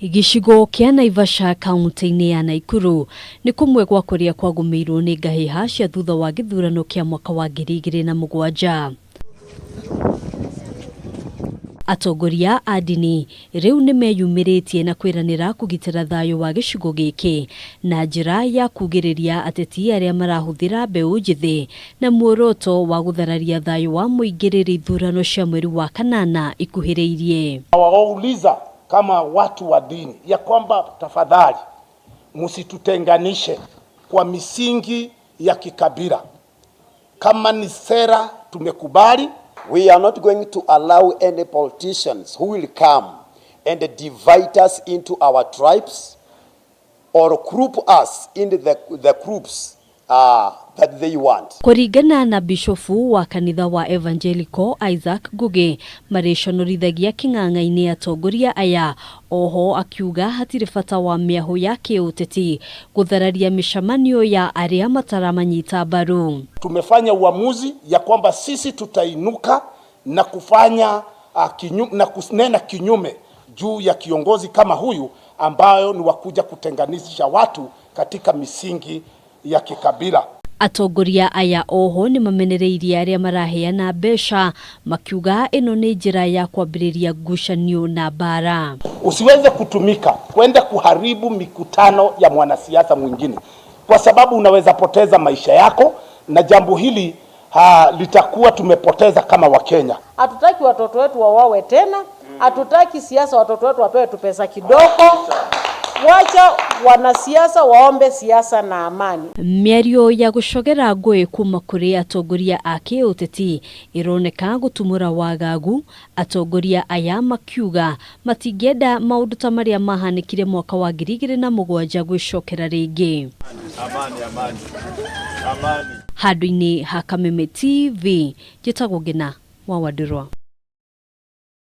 Gĩcigo kĩa Naivasha kaunti-inĩ ya Naikuru nĩ kũmwe gwa kũrĩa kwagũmĩirwo nĩ ngahĩha cia thutha wa gĩthurano kĩa mwaka wa 2007. Atongoria a ndini rĩu nĩ meyumĩrĩtie na kwĩranĩra kũgitĩra thayũ wa gĩcigo gĩkĩ na njĩra ya kugĩrĩria ateti arĩa marahũthĩra mbeũ njĩthĩ na muoroto wa gũthararia thayũ wa mũingĩ rĩrĩa ithurano cia mweri wa kanana ikuhĩrĩirie. Nawauliza kama watu wa dini ya kwamba tafadhali msitutenganishe kwa misingi ya kikabila. Kama ni sera tumekubali. We are not going to allow any politicians who will come and divide us into our tribes or group us into the groups that they want. Kũringana na bishofu wa kanitha wa Evangelical Isaac Ngugi, marĩconorithagia kĩng'ang'a-inĩ atongoria aya. Oho akiuga hatirĩ bata wa mĩahũ ya kĩũteti gũthararia mĩcemanio ya arĩa mataramanyita mbaru. Tumefanya uamuzi ya kwamba sisi tutainuka na kufanya na kunena kinyume juu ya kiongozi kama huyu ambayo ni wakuja kutenganisha watu katika misingi ya kikabila. Atongoria aya oho nĩ mamenereirie arĩa maraheana mbeca makiuga ĩno nĩ njĩra ya kwambĩrĩria ngucanio na mbara. Usiweze kutumika kwenda kuharibu mikutano ya mwanasiasa mwingine, kwa sababu unaweza poteza maisha yako, na jambo hili litakuwa tumepoteza kama Wakenya. Hatutaki watoto wetu wawawe tena, hatutaki siasa watoto wetu wapewe tu pesa kidogo. Wacha wanasiasa waombe siasa na amani. Mĩario ya gũcogera ngũĩ kuma kũrĩ atongoria a kĩũteti ĩroneka gũtumũra wagagu, atongoria aya makiuga matingĩenda maũndũ ta marĩa mahanĩkire mwaka wa 2007 gwĩcokera rĩngĩ. Amani, amani. Amani. Handũ-inĩ ha Kameme TV, njĩtagwo Ngina wa Wandirwa.